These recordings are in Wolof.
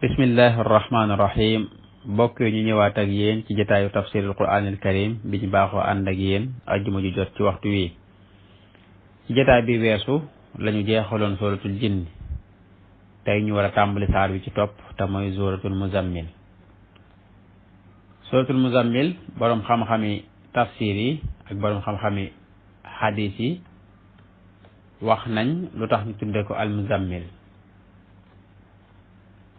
bismillahi arrahmani irrahim bokk ñu ñëwaat ak yéen ci jotaayu tafsirul quraanil karim bi ñu baaxoo ànd ak yéen ajjuma ju jot ci waxtu wi ci jotaay bi weesu lañu jeexaloon suratul jinn tey ñu war a tàmbali saar wi ci topp te mooy suratul muzammil boroom xam-xami tafsir yi ak boroom xam-xami xadiis yi wax nañ lu tax ñu tudde ko al muzammil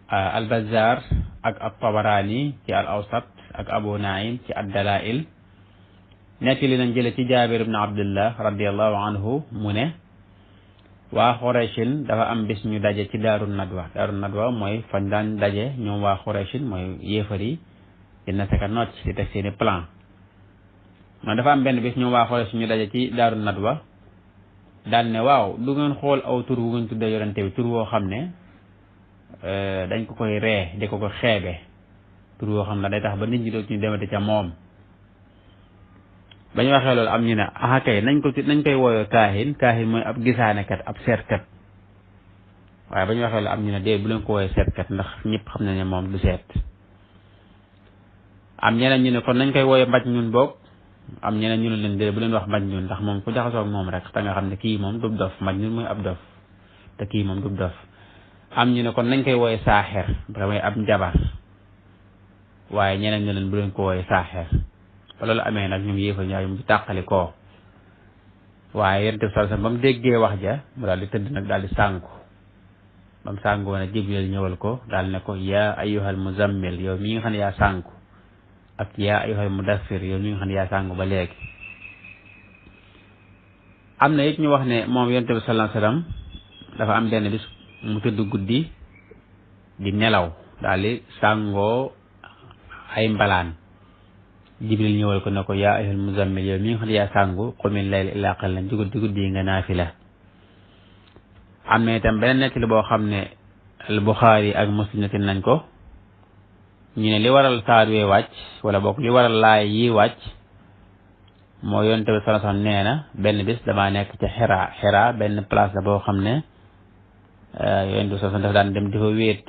al-Bazzar ak at-Tabarani ci al-Awsat ak Abu Naim ci ad-Dalail nettali nañ jële ci Jaabir ibn Abdullah radiyallahu anhu mu ne waa Qurayshin dafa am bis ñu daje ci Daaru Nadwa mooy fañ daan daje ñoom waa Qurayshin mooy yéefar yi dina seka nocc di teg seeni plan man dafa am benn bis ñoom waa Qurayshin ñu daje ci Daaru Nadwa daan ne waaw du ngeen xool aw tur wu ngeen tuddee yorante bi tur woo xam ne dañ ko koy ree di ko xeebe tur woo xam ne day tax ba nit ñi dootuñu demate ca moom ba ñu waxee loolu am ñu ne ah kay nañ koy wooyoo kaahin mooy ab gisaanekat ab seetkat waaye ba ñu waxee loolu am ñu ne dee bu leen ko wooyee seetkat ndax ñëpp xam na ne moom du seet am ñeneen ñu ne kon nañ koy wooyee mbaj ñun boog am ñeneen ñu ne leen dee bu leen wax mbaj ñun ndax moom ku jaxasoo ak moom rek te nga xam ne kii moom du dof mbaj ñun mooy ab dof te kii moom du dof am ñu ne kon nañ koy wooye saaxeer ba mooy ab njabar waaye ñeneen ñu leen bu leen ko wooye saaxeer ba loolu amee nag ñoom yéefa ñaar mu ci tàqali koo waaye yonent bi sallallahu alayhi wasallam ba mu déggee wax ja mu daal di tëdd nag daal di sànku ba mu sànku woon a Jibril ñëwal ko daal ne ko yaa ayyuhal muzammil yow mi nga xam ne yaa sànku ak yaa ayyuhal mudaffir yow mi nga xam ne yaa sànku ba léegi am na it ñu wax ne moom yonent bi sallallahu alayhi wasallam dafa am benn bis mu tëdd guddi di nelaw daal di sàngoo ay mbalaan Jibril ñëwal ko ne ko yaa ayyuhal muzammil yow mi nga xam ne yaa sàngu qumil layla illaa qaliilan jugal ci guddi yi nga naafila am na itam beneen nettali boo xam ne al Buxaari ak Muslim nettali nañ ko ñu ne li waral saar wee wàcc wala boog li waral laay yi wàcc moo Yonent bi sallallahu alayhi wasallam nee na benn bis damaa nekk ca Hira benn place la boo xam ne Yonent bi sallallahu alayhi wasallam dafa daan dem di fa wéet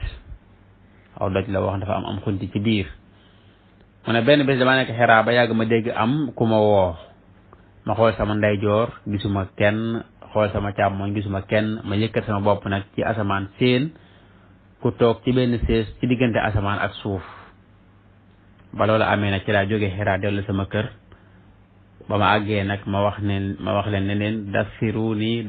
aw doj la wax dafa am xunti ci biir mu ne benn bés dama nekk Hira ba yàgg ma dégg am ku ma woo ma xool sama ndeyjoor gisuma kenn xool sama càmmoñ gisuma kenn ma yëkkat sama bopp nag ci asamaan seen ku toog ci benn sées ci diggante asamaan ak suuf ba loolu amee nag ci laa jógee Hira dellu sama kër ba ma àggee nag ma wax leen ne leen daffiruni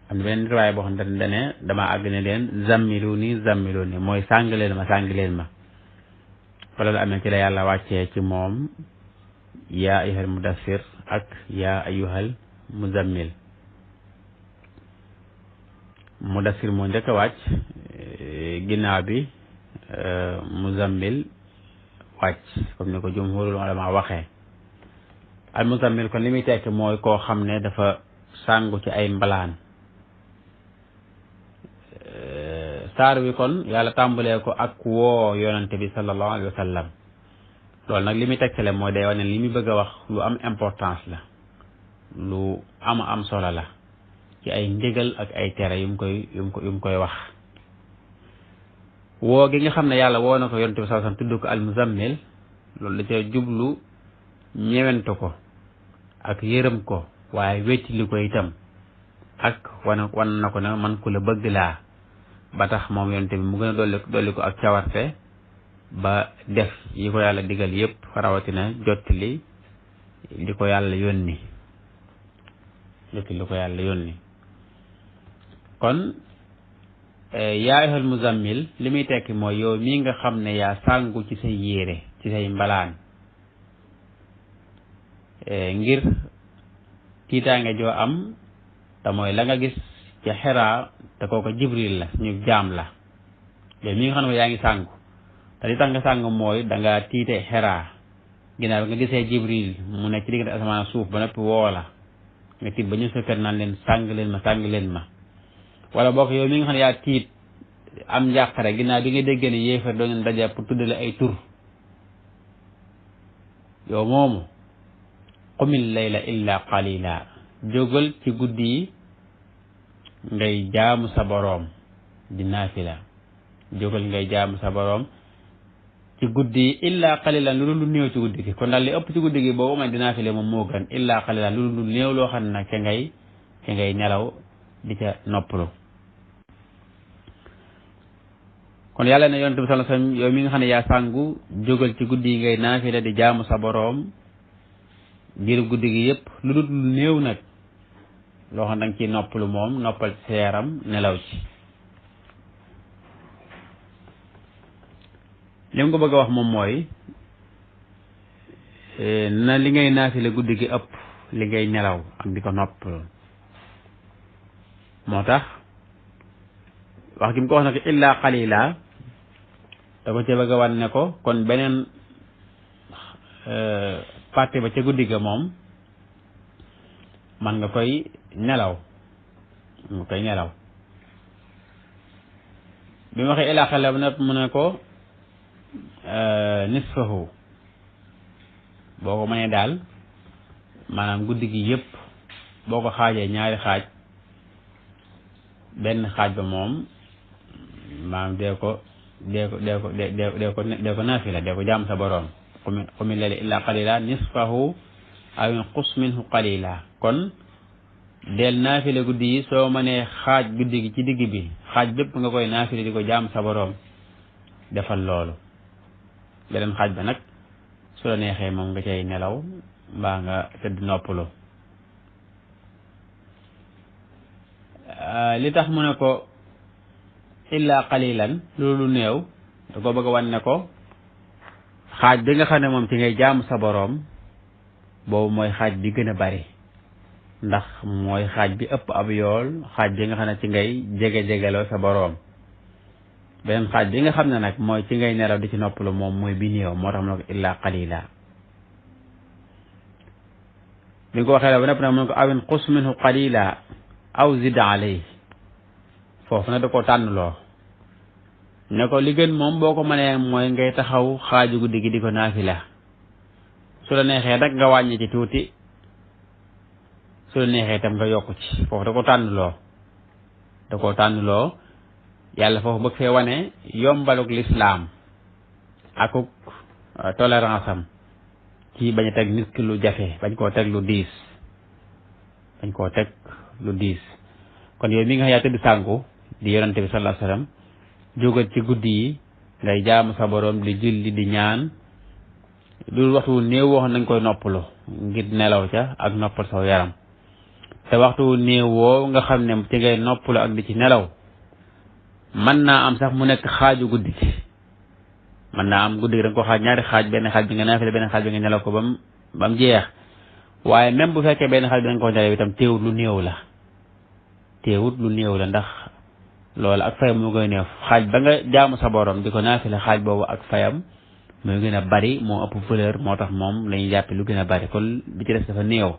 am na benn riwaay boo xam ne dane dama àgg ne leen zammiluni mooy sàng leen ma fa loolu amee ci la yàlla wàccee ci moom yaa ayyuhal mudaffir ak yaa ayyuhal muzammil mudaffir moo njëkk a wàcc ginnaaw bi muzammil wàcc comme ni ko jumhurul ulama waxee al muzammil kon li muy tekki mooy koo xam ne dafa sàngu ci ay mbalaan saar wi kon yàlla tàmbalee ko ak woo yonante bi sallallahu alayhi wa sallam loolu nag li muy tegtale mooy day wane li muy bëgg a wax lu am importance la lu am solo la ci ay ndigal ak ay tere yu mu koy wax woo gi nga xam ne yàlla woo na ko yonante bi sallallahu alayhi wa sallam tudd ko al muzammil loolu da ca jublu ñewentu ko ak yërëm ko waaye wettili ko itam ak wan na ko ne man ku la bëgg laa ba tax moom yonent bi mu gën a dolli ko ak cawarte ba def yi ko yàlla digal yépp rawatina jottali li ko yàlla yónni kon yaa ayyuhal muzammil li muy tekki mooy yow mii nga xam ne yaa sàngu ci say yére ci say mbalaan ngir tiitaange joo am te mooy la nga gis ca Hira te kooku Jibril la ñu jaam la yow mi nga xam ne yaa ngi sàngu te li tax nga sàngu mooy danga tiite Hira ginnaaw nga gisee Jibril mu nekk ci diggante asamaan suuf ba noppi woo la nga tiit ba ñu sa kër naan leen sàng leen ma wala bokk yow mi nga xam ne yaa tiit am njàqare ginnaaw bi nga déggee ne yéefar doo ngeen daje pour tuddale ay tur yow moomu qumil layla illa qalila jógal ci guddi yi ngay jaamu sa boroom di naafila jógal ngay jaamu sa boroom ci guddi illa qalilan lu néew ci guddi gi kon daal li ëpp ci guddi gi boobu man dinaa file moom moo gën illa qalilan lu néew loo xam ne nag ca ngay nelaw di ca noppalu kon yàlla ne yonent bi sallallahu alayhi wasallam yow mi nga xam ne yaa sàngu jógal ci guddi yi ngay naafila di jaamu sa boroom diiru guddi gi yëpp lu néew nag loo xam ne danga ciy noppalu moom noppal ci sa yaram nelaw ci li mu ko bëgg a wax moom mooy na li ngay naafile guddi gi ëpp li ngay nelaw ak di ko noppalu moo tax wax gi mu ko wax nag illa qalila da ko ca bëgg a wan ne ko kon beneen partie ba ca guddi ga moom man nga koy nelaw bi ma waxee illa qalila ba nag mu ne ko nisfahu boo ko mënee daal maanaam guddi gi yëpp boo ko xaajee ñaari xaaj benn xaaj ba moom maanaam dee ko naafila dee ko jaam sa boroom qumil layla illa qalila nisfahu aw inqus minhu qalila kon del naafila guddi yi soo mënee xaaj guddi gi ci digg bi xaaj bépp nga koy naafila di ko jaam sa boroom defal loolu beneen xaaj ba nag su la neexee moom nga cay nelaw mbaa nga tëdd noppalu li tax mu ne ko illa qalilan loolu néew da ko bëgg a wan ne ko xaaj bi nga xam ne moom ci ngay jaamu sa boroom boobu mooy xaaj bi gën a bari ndax mooy xaaj bi ëpp ab yool xaaj bi nga xam ne ci ngay jege-jegeloo sa boroom beneen xaaj bi nga xam ne nag mooy ci ngay nelaw di ci noppalu moom mooy bi néew moo tax mu ne ko illa qalila bi nga ko waxee la ba nepp nag mu ne ko awin qus minhu qalila aw zid alay foofu nag da koo tànnloo ne ko li gën moom boo ko mënee mooy ngay taxaw xaaju guddi gi di ko naafila su la neexee nag nga wàññi ci tuuti su la neexee itam nga yokku ci foofu da koo tànnloo yàlla foofu bëgg fee wane yombaluk lislaam akuk tolérance am ci bañ a teg nit ki lu jafe bañ koo teg lu diis kon yow mi nga xam yaa tëdd sànku di yonante bi sallallahu alayhi wasallam jógal ci guddi yi ngay jaamu sa boroom di julli di ñaan du waxtu wu néew woo nañ koy noppalu ngir nelaw ca ak noppal saw yaram te waxtu wu néew woo nga xam ne ci ngay noppalu ak di ci nelaw mën naa am sax mu nekk xaaju guddi gi mën naa am guddi gi danga ko xaaj ñaari xaaj benn xaaj bi nga naafile benn xaaj bi nga nelaw ko ba mu jeex waaye même bu fekkee benn xaaj bi danga ko nelaw itam teewut lu néew la ndax loolu ak fayam moo gën a néew xaaj ba nga jaamu sa boroom di ko naafile xaaj boobu ak fayam moo gën a bari moo ëpp valeur moo tax moom lañuy jàppe lu gën a bari kon bi ci des dafa néew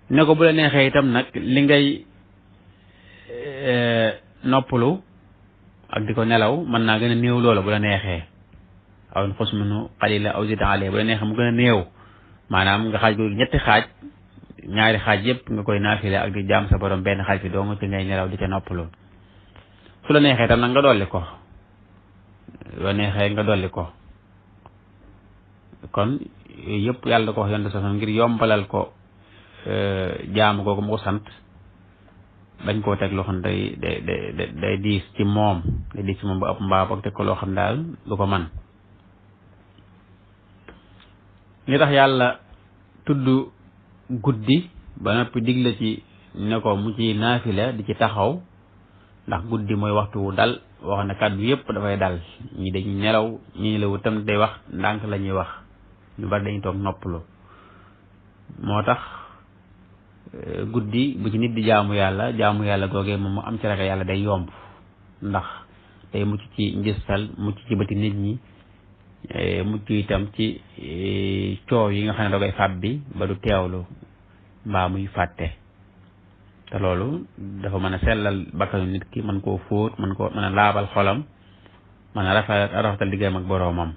ne ko bu la neexee itam nag li ngay noppalu ak di ko nelaw mën naa gën a néew loola bu la neexee aw xus minhu qalila aw zid alayhi bu la neexee mu gën a néew maanaam nga xaaj ko ñetti xaaj ñaari xaaj yëpp nga koy naafile ak di jaam sa borom benn xaaj bi doo nga ci ngay nelaw di ca noppalu su la neexee tam nag nga dolli ko kon yëpp yàlla da ko wax yonte sa ngir yombalal ko jaamu googu mu ko sant bañ koo teg loo xam day diis ci moom ba ëpp mbaa boog teg ko loo xam daal du ko man li tax yàlla tudd guddi ba noppi digle ci ne ko mu ci naafila di ci taxaw ndax guddi mooy waxtu wu dal wax ne kàddu yëpp dafay dal ñi dañuy nelaw ñi nelawu tam day wax ndànk la ñuy wax ñu bari dañuy toog noppalu moo tax guddi bu ci nit di jaamu yàlla googee moom mu am ci ragal yàlla day yomb ndax day mucc ci njëstal mucc ci bëti nit ñi mucc itam ci coow yi nga xam ne da koy fàbbi ba du teewlu mbaa muy fàtte te loolu dafa mën a sellal bakkanu nit ki mën koo fóot mën a laabal xolam mën a rafetal diggam ak boroomam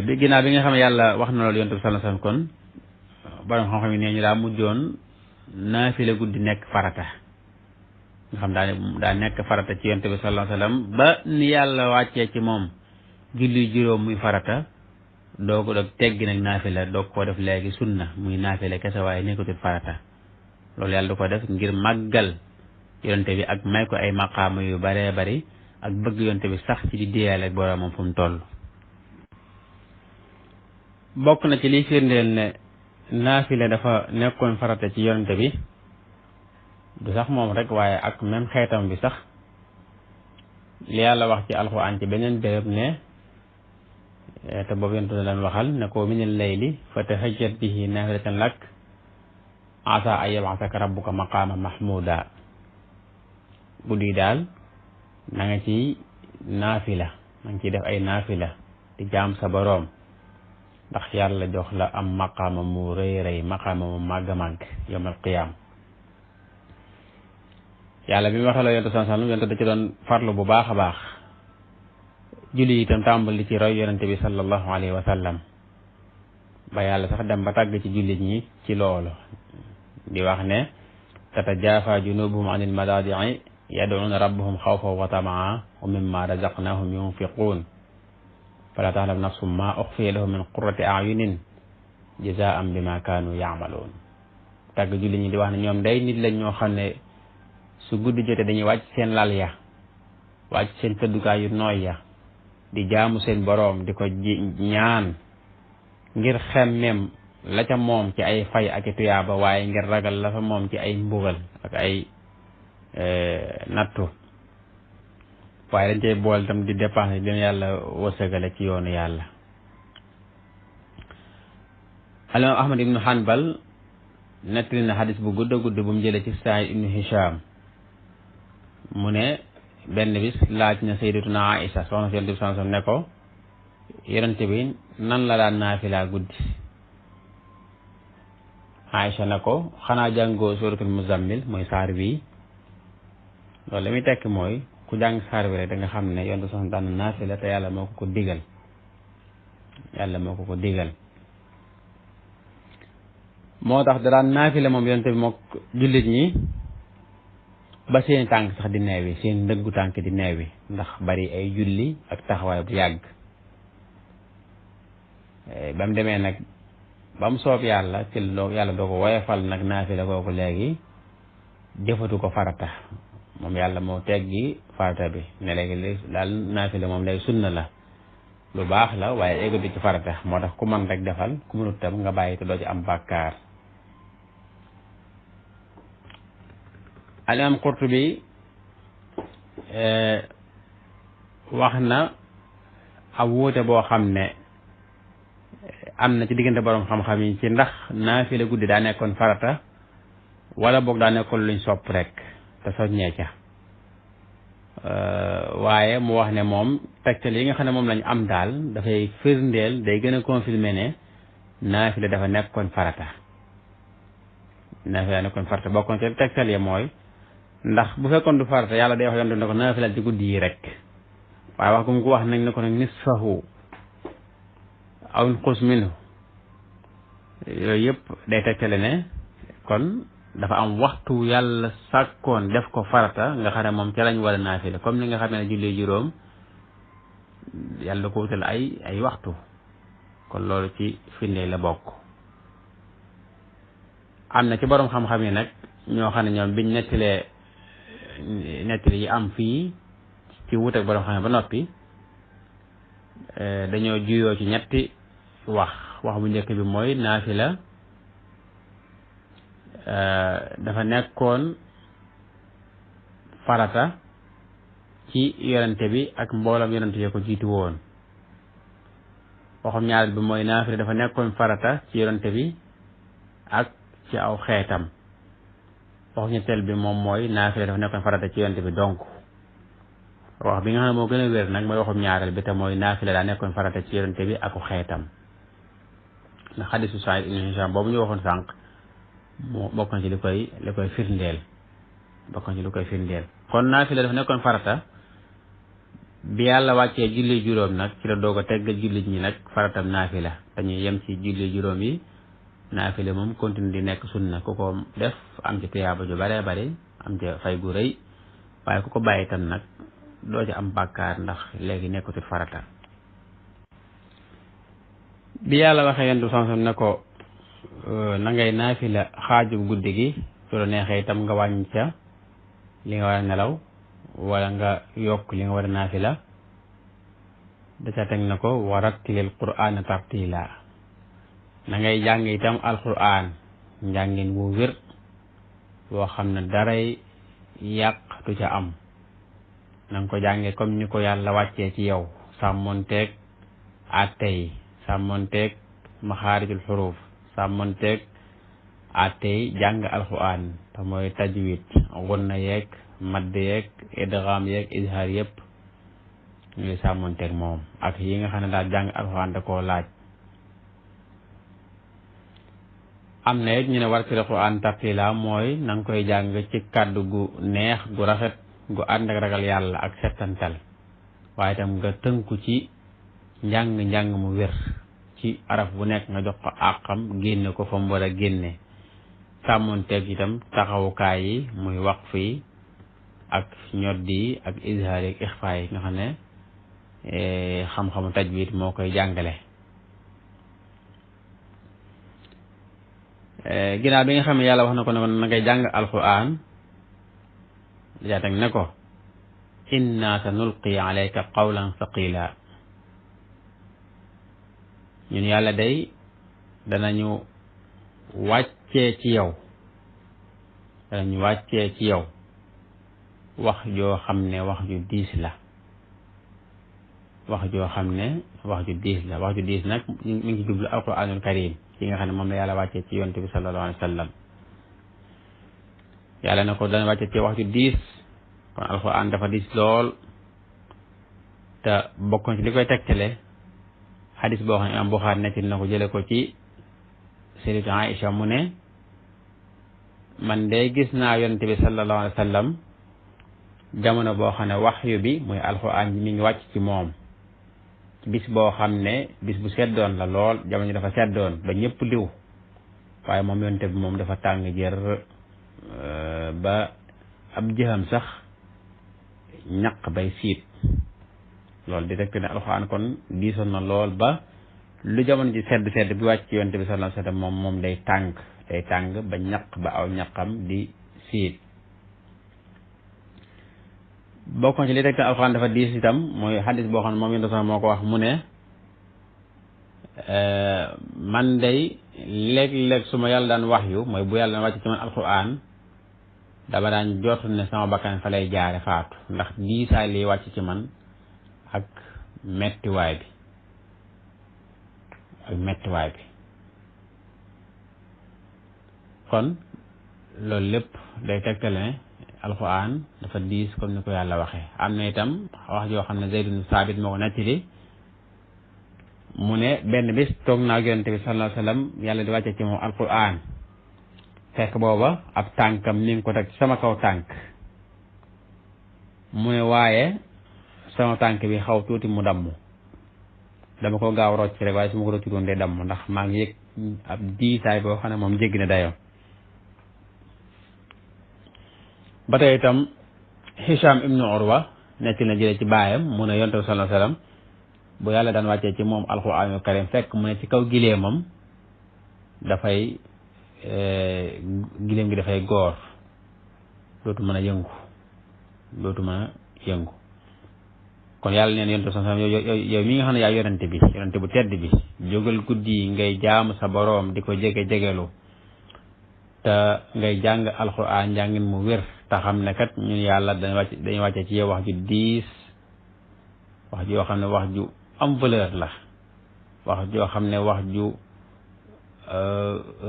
bi ginnaaw bi nga xam ne yàlla wax na loolu yonent bi sallallahu alayhi wasallam kon borom xam-xam yi nee ñu daa mujjoon naafile guddi nekk farata nga xam daa nekk farata ci yonent bi sallallahu alayhi wasallam ba ni yàlla wàccee ci moom julli juróom muy farata doo ko doog teggi nag naafila doog koo def léegi sunna muy naafila kese waaye nekkatul farata loolu yàlla du ko def ngir màggal yonent bi ak may ko ay maqaama yu baree bari ak bëgg yonent bi sax ci di diyaale ak boroomam fu mu toll. bokk na ci liy firndeel ne naafila dafa nekkoon farata ci yonent bi du sax moom rek waaye ak même xeetam bi sax li yàlla wax ci alxuraan ci beneen béréb ne te boobu yonent leen waxal ne ko minal layli fatahajjat bihi naafilatan lak asa an yab'asaka rabbuka maqaama mahmuuda guddi daal na nga ci naafila na nga ciy def ay naafila di jaam sa boroom ndax yàlla jox la am maqaama mu rëy rëy maqaama mu màgg màgg yawmal qiyaam yàlla bi mu waxee la yonent sallallahu alayhi wasallam yonent da ci doon farlu bu baax a baax julli itam tàmbali ci roy yonent bi sallallahu alayhi wa sallam ba yàlla sax dem ba tàgg ci jullit ñi ci loolu di wax ne tatajaafa junubuhum anil madaadi'i yad'uuna rabbahum xawfan wa tamaa wa mimma razaqnahum yunfiquun fala ta'lamu nafsun ma uxfiya lahum min qurrati a'yunin jazaa'an bima kaanu ya'maluun tàgg jullit ñi di wax ne ñoom day nit lañ ñoo xam ne su guddi jotee dañuy wàcc seen lal ya wàcc seen tëddukaay yu nooy ya di jaamu seen boroom di ko ñaan ngir xemmeem la ca moom ci ay fay ak i tuyaaba waaye ngir ragal la fa moom ci ay mbugal ak ay nattu waaye dañ cay bool tam di dépenser leen yàlla wërsëgale ci yoonu yàlla. Al-Imaam Ahmad ibnu Hanbal nettali na xadis bu gudd a gudd bu mu jëlee ci Saïd ibnu Hisham mu ne benn bis laaj na sayyidatuna Aïcha soxna si Yonent bi sallallahu alayhi wasallam ne ko Yonent bi nan la daan naafila guddi Aïcha ne ko xanaa jàngoo suratul Muzammil mooy saar bii loolu la muy tekki mooy ku jàng saar bi rek da nga xam ne Yonent bi sallallahu alayhi wasallam daan naafila te yàlla moo ko digal yàlla moo ko digal moo tax da daan naafila moom Yonent bi mook jullit ñi ba seen tànk sax di neewi seen ndëggu tànk di neewi ndax bari ay julli ak taxawaay bu yàgg ba mu demee nag ba mu soob yàlla ci yàlla doo ko woyofal nag naafila kooku léegi jëfatu ko farata moom yàlla moo teggi farata bi ne léegi daal naafila moom léegi sunna la lu baax la waaye eggatu ci farata moo tax ku mën rek defal ku mënut tam nga bàyyi te doo ci am bàkkaar. Al-Imaam Qurtubi wax na ab wuute boo xam ne am na ci diggante boroom xam-xam yi ci ndax naafila guddi daa nekkoon farata wala boog daa nekkoon luñ sopp rek te soññee ca waaye mu wax ne moom tegtal yi nga xam ne moom lañ am daal dafay firndeel day gën a confirmer ne naafila dafa nekkoon farata naafila nekkoon farata bokkoon ci tegtal ya mooy ndax bu fekkoon du farata yàlla day wax yoon ne ko naafila ci guddi yi rek waaye wax gum ko wax nañ ne ko nag nisfahu aw inqus minhu yooyu yëpp day tegtale ne kon dafa am waxtu yàlla sàkkoon def ko farata nga xam ne moom ca lañ war a naafila comme ni nga xam ne julli juróom yàlla ko wutal ay waxtu kon loolu ci firnde la bokk. am na ci boroom xam-xam yi nag ñoo xam ne ñoom biñ nettali yi am fii ci wut ak boroom xam ne ba noppi dañoo juyoo ci ñetti wax bu njëkk bi mooy naafila dafa nekkoon farata ci yonente bi ak mboolam yonente yi ko jiitu woon waxum ñaareel bi mooy naafila dafa nekkoon farata ci yonente bi ak ci aw xeetam wax ñetteel bi moom mooy naafila dafa nekkoon farata ci yonente bi donc wax bi nga xam ne moo gën a wér nag mooy waxum ñaareel bi te mooy naafila daa nekkoon farata ci yonente bi ak xeetam ndax xadisu Saïd ibn Hisham boobu ñu waxoon sànq moo bokk na ci li koy firndeel kon naafila dafa nekkoon farata bi yàlla wàccee julli juróom nag ci la doog a teggal jullit ñi nag faratam naafila dañuy yem ci julli juróom yi naafila moom continue di nekk sunna ku ko def am ci tuyaaba ju bare bare am ci fay gu rëy waaye ku ko bàyyi tam nag doo ci am bàkkaar ndax léegi nekkatul farata. bi yàlla waxee yendu sansam ne ko na ngay naafila xaaju guddi gi su la neexee itam nga wàññi ca li nga war a nelaw wala nga yokk li nga war a naafila da ca teg na ko wa rattilil qur'aana tartiila na ngay jàng itam alqur'aan njàngin wu wér boo xam ne daray yàq du ca am na nga ko jànge comme ni ko yàlla wàccee ci yow sàmmonteeg àtte yi sàmmonteeg maxaarijul xuruuf sàmmonteeg àtte yi jàng alqur'aan te mooy tajwid gunna yeeg madd yeeg idgham yeeg izhaar yëpp ñuy sàmmonteeg moom ak yi nga xam ne daal jàng alxuraan da koo laaj. am na it ñu ne wartil alxuraan tartiila mooy na nga koy jàng ci kàddu gu neex gu rafet gu ànd ak ragal yàlla ak settantal waaye itam nga tënku ci njàng mu wér ci araf bu nekk nga jox ko àqam génne ko fa mu war a génne sàmmonteeg itam taxawukaay yi muy waqf yi ak ñoddi yi ak izhaar yi ak ixfaa yi nga xam ne xam-xamu tajwid moo koy jàngale. ginnaaw bi nga xam ne yàlla wax na ko ne ko na ngay jàng alquran dajaa teg ne ko inna sa nulqi alayka qawlan saqila ñun yàlla day danañu wàccee ci yow wax joo xam ne wax ju diis la wax ju diis nag mi ngi ci jublu alquranul karim ci nga xam ne moom la yàlla wàccee ci yonent bi sallallahu alayhi wa sallam yàlla na ko dana wàccee ci wax ju diis kon alquran dafa diis lool te bokk na ci li koy tegtale xadis boo xam ne Imaam Buxaari nekk na ko jële ko ci Sayyidatu Aïcha mu ne man de gis naa yonent bi sallallahu alayhi wa sallam jamono boo xam ne waxyu bi muy alquran mi ngi wàcc ci moom bis boo xam ne bis bu seddoon la lool jamono dafa seddoon ba ñëpp liw waaye moom yonte bi moom dafa tàng jër ba ab jëxam sax ñaq bay siit loolu di rekk ne alxuraan kon diisoon na lool ba lu jamono ji sedd bi wàcc ci yonte bi sallallahu alayhi wasallam moom day tàng ba ñaq ba aw ñaqam di siit bokk na ci li rek alxuraan dafa diis itam mooy xadis boo xam ne moom yonent sax moo ko wax mu ne man day léeg-léeg su ma yàlla daan wax yu mooy bu yàlla daan wàcc ci man alxuraan dama daan jot ne sama bakkan fa lay jaare faatu ndax diisaay liy wàcc ci man ak mettiwaay bi kon loolu lépp day tegtale ne alquran dafa diis comme ni ko yàlla waxee am na itam wax joo xam ne Zayd ibn Saabit moo ko nettali mu ne benn bis toog naa ak yonent bi sallallahu alayhi wa sallam yàlla di wàcce ci moom alquran fekk booba ab tànkam ni nga ko teg sama kaw tànk mu ne waaye sama tànk bi xaw tuuti mu damm dama ko gaaw rocc rek waaye su ma ko rocc doon day damm ndax maa ngi yëg ab diisaay boo xam ne moom jéggi na dayoo. ba tey itam Hisham ibnu Urwa nekk na jële ci baayam mu ne yonent bi sallallahu alayhi wasallam bu yàlla daan wàccee ci moom alxuraanul karim fekk mu ne ci kaw gileemam dafay gileem gi dafay góor dootu mën a yëngu kon yàlla neen yonent bi sallallahu alayhi wasallam yow mi nga xam ne yaa yonente bu tedd bi jógal guddi ngay jaamu sa boroom di ko jegelu te ngay jàng alxuraan njàngin mu wér te xam ne kat ñun yàlla dañu wàcce ci yow wax ju diis wax joo xam ne wax ju am valeur la wax joo xam ne wax ju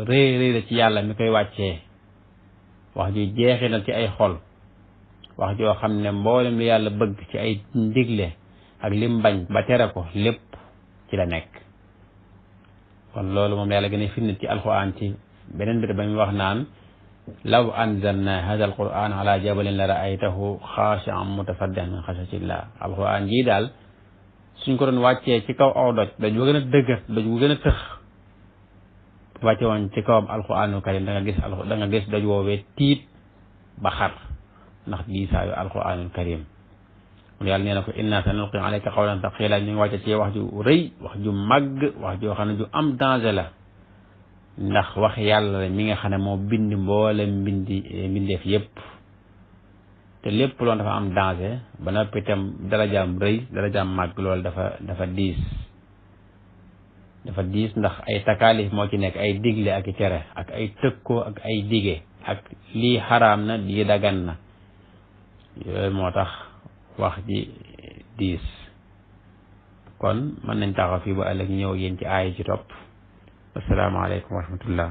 rëy la ci yàlla mi koy wàccee wax ju jeexinal ci ay xol wax joo xam ne mboolem li yàlla bëgg ci ay ndigle ak lim bañ ba tere ko lépp ci la nekk kon loolu moom la yàlla gën a firnde ci alxuraan ci beneen bi ba mu wax naan law anzalna hada alquran ala jabalin la raaytahu xaashi'an mutasaddian min xashatillah alquran jii daal suñ ko doon wàccee ci kaw aw doj bu gën a dëgër doj bu gën a tëx wàcce woon ci kawam alquranul karim da nga gis doj woowee tiit ba xar ndax diisaayu alquranul karim mun yàlla nee na ko inna sanulqi alayka qawlan thaqila ñu ngi wàcce ci wax ju rëy wax ju màgg wax joo xam ne ju am danger la ndax wax yàlla la mi nga xam ne moo bind mboolem mbindeef yépp te lépp loolu dafa am danger ba noppi itam darajaam rëy darajaam màgg loolu dafa diis ndax ay takaalif moo ci nekk ay digle ak i tere ak ay tëkkoo ak ay dige ak lii xaraam na lii dagan na yooyu moo tax wax ji diis kon mën nañ taxaw fii ba ëllëg ñëw yéen ci aaya ci topp asalaamaaleykum wa rahmatullah